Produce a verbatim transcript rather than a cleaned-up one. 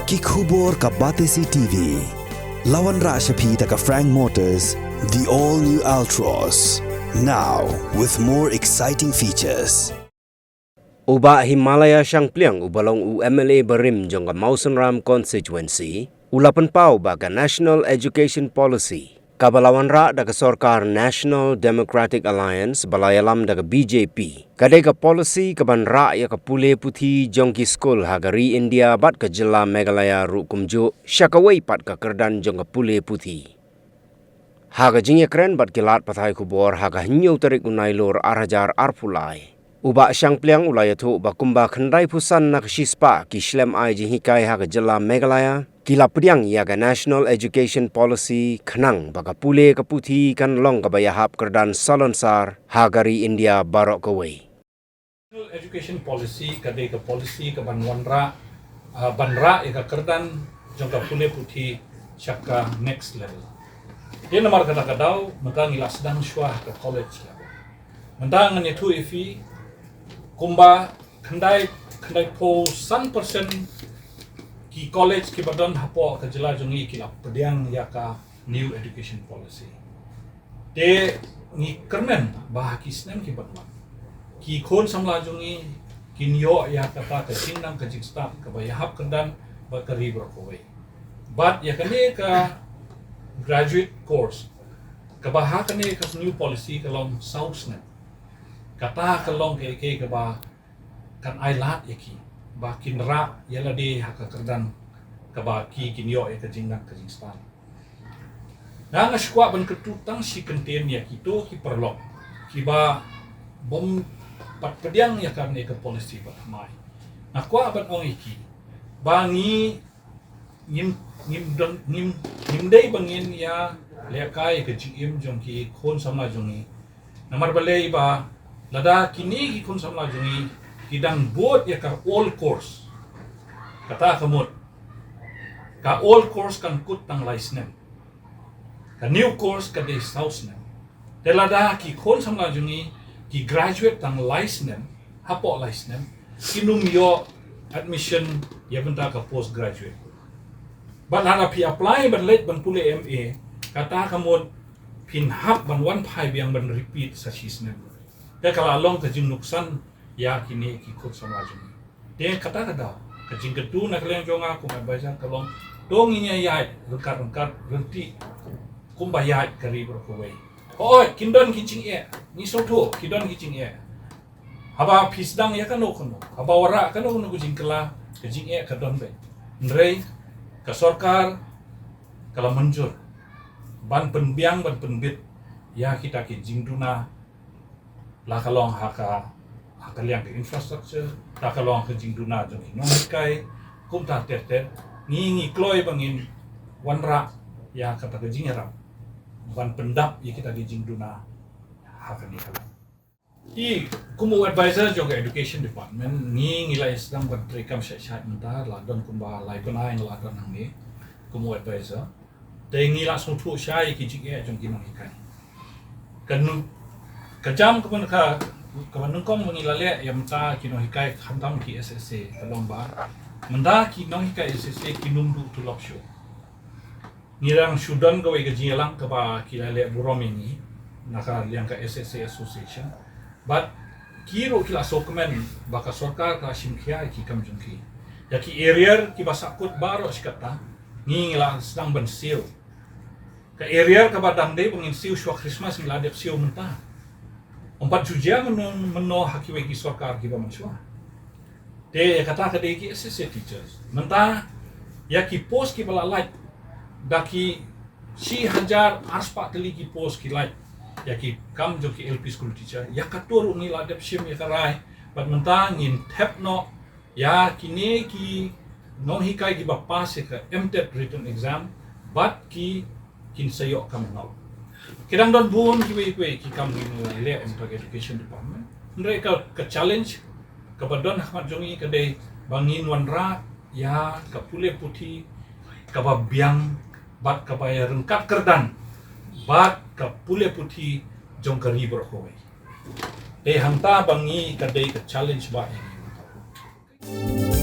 Ki khubor ka Batesi T V. La wanrah sha phi da ka Frank Motors, the all new Altroz. Now with more exciting features. U Bah Himalaya Shangpliang uba long u M L A barim jong ka Mawsynram constituency, u la pynpaw ba ka National Education Policy kaba la wanrah da ka sorkar National Democratic Alliance ba la ïalam da ka B J P, ka dei ka policy kaban rah ïa ka pule puthi jong ki skul ha ka ri India bad ka jylla Meghalaya ruh kumjuh sha kawei pat ka kyrdan jong ka pule puthi. Ha ka jingïakren bad ki lad pathai khubor ha ka hynñiew tarik u Nailur ar hajar arphew lai, u Bah Shangpliang u la ïathuh ba kumba khyndaiphew san na ka shispah ki shlem ai jinghikai ha ka jylla Meghalaya ki la pdiang ïa ka National Education Policy khnang ba ka pule ka puthi kan long kaba ïahap kyrdan salonsar ha ka ri India baroh kawei. National Education Policy ka dei ka policy kaban wanrah, ah, ban rah ïa ka kyrdan jong ka pule puthi sha ka next level. Te namar kata ka daw mynta ngi la sdang shuwa ka college level. Mynta ngan ïathuh ïa phi kumba khyndai, khyndaiphew san percent ki college kiba don hapoh ka jylla jong ngi ki la pdiang ïa ka New Education Policy. Te ngi kyrmen ba ha ki snem kiban wan ki khun samla jong ngi kin ïoh ïa kata ka jingnang ka jingstad kaba ïahap kyrdan bad ka ri baroh kawei. Bad ïa kane ka graduate course kaba ha kane ka new policy ka long saw snem. Kata ka long kaei kaei kaba kan ai lad ïa ki ba kin rah ïa lade ha ka kyrdan kaba ki kin ïoh ïa ka jingnang ka jingstad. Nga nga shu kwah ban kyntu tang shi kyntien ïa kito ki paralok kiba bym pat pdiang ïa kane ka policy ba thymmai. Nga kwah ban ong ïa ki ba ngi ngim ngim don ngim ngim dei ba ngin ïa lehkai ïa ka jingim jong ki khun samla jong ngi. Namar balei ba lada kine ki khun samla jong ngi ki dang bud ïa ka old course, kata ka mut ka old course kan kut tang lai snem, ka new course ka dei saw snem. Te lada ki khun samla jong ngi ki graduate tang lai snem, hapoh lai snem kin ym ïoh admission ïa bynta ka post graduate. Bad lada phi apply ban leit ban pule M A, kata ka mut phin hap ban wan phai biang ban repeat sa shi snem. Te ka la long ka jingnuksan ïa kine ki khun samla jong ngi. Te kata ka daw ka jingkyntu na ka liang jong nga kum advisor ka long, to ngin ïa ïaid ryngkat ryngkat, ryntih kumba ïaid ka ri baroh kawei. Hooid, kin don ki jingeh, ngi sngewthuh ki don ki jingeh. Haba phi sdang ïa kano kano, haba wanrah kano kano ka jingkylla, ka jingeh ka don beit. Hynrei ka sorkar ka la mynjur ban pynbiang ban pynbit ïa kita ki jingduna, la ka long ha ka, ha ka liang ka infrastructure, la ka long ha ka jingduna jong ki nonghikai. Kumta ter ter ngi ngi kloi ba ngin wanrah ïa kata ka jingïarap ban pyndap ïa kita ki jingduna ha kane ka liang. Te kum u advisor jong ka education department, ngi ngi la ïa sdang ban treikam shai shai mynta, la don kumba lai bnai nga la don hangne kum u advisor. Te ngi la sngewthuh shai ki jingeh jong ki nonghikai. Ka nu-, ka jam kaba ka, kaba nyngkong ba ngi la leh ïa mynta ki nonghikai khamtam ki S S A ka long ba mynta ki nonghikai S S A kin ym duh tulop shuh. Ngi dang shu don kawei ka jingïalang kaba ki la leh burom ïa ngi na ka liang ka S S A Association. Bad ki ruh ki la sngewkmen ba ka sorkar ka la shim khia ïa ki kam jong ki. Ïa ki arrear kiba sahkut baroh shi katta ngi ngi la sdang ban siew. Ka arrear kaba dang dei ba ngin siew shuwa Christmas ngi la dep siew mynta. Ym pat ju jia mynno mynno ha kiwei ki sorkar kiba mynshuwa. Te ïa kata ka dei ki S S A teachers. Mynta ïa ki post kiba la lait da ki shi hajar arspah tylli ki post ki lait ïa ki kam jong ki L P school teacher. Ïa kato ruh ngi la dep shim ïa ka rai bad mynta ngin thep noh ïa kine ki nonghikai kiba pass ïa ka M TET written exam bad ki kin sa ïoh kam noh. Ki dang don bun kiwei kiwei ki kam ki ngi leh ïa ka education department. Hynrei ka, ka challenge kaba don ha khmat jong ngi ka dei ba ngin wanrah ïa ka pule puthi kaba biang bad kaba ïa ryngkat kyrdan bad ka pule puthi jong ka ri baroh kawei. Te hangta ba ngi ka dei ka challenge ba ïa ngi.